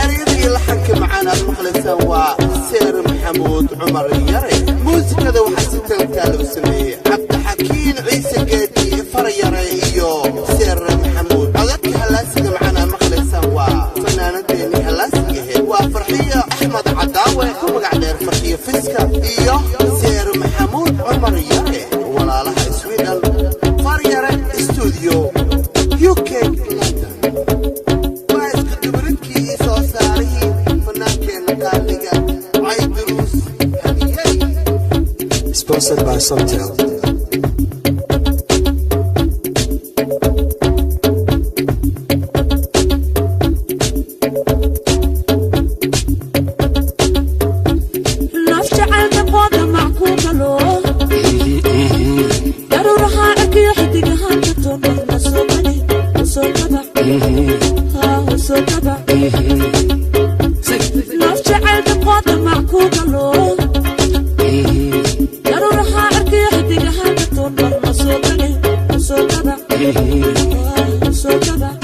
Ereyada iyo laxanka macaan aad maqlaysaan waa Seer Maxamuud Cumar Yare. Muusikada waxaa si talkaala u sameeyey Cabdixakiin Ciise Geedi Faryare iyo Seer Maxamuud. Codadka hallaasiga macaan aad maqlaysaan waa fanaanadeennii hallaasiga ahayd, waa Farxiyo Axmed Cadaawe, ku magac dheer Farxiyo Fiska, iyo Seer Maxamuud Cumar Yare, walaalaha Sweden, Faryare Studio, UK, London. Waa isku dubaridkii iyo soo saarihii fanaankeenna qaaliga Cayduruus Hadiyey. Sponsored by Somtel. Naf jacaylka qooda mackuugalo daruuraha cirkiyo xidigaha kato marna soo badi soo kabac soo kabac. Naf jacaylka qooda mackuugalo daruuraha cirkiyo xidigaha kato marna soo badi soo kabac soo kabac.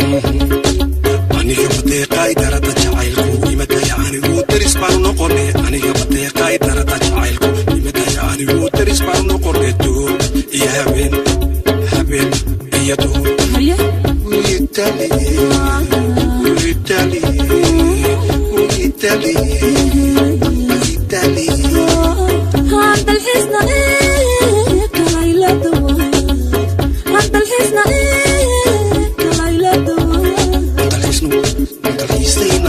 Aniga badeeqaay darada jacaylku imadaya, anigu daris baanu noqone. Aniga badeeqaay darada jacaylku imadaya, anigu daris baanu noqone. Duur iyo habeen, habeen iyo duur. Haye. Italy, Italy, Italy, Italy. Handalxiisna kalayladawa, handalxiisna kalayladawa. Dalxiisnu dalxiisaynu.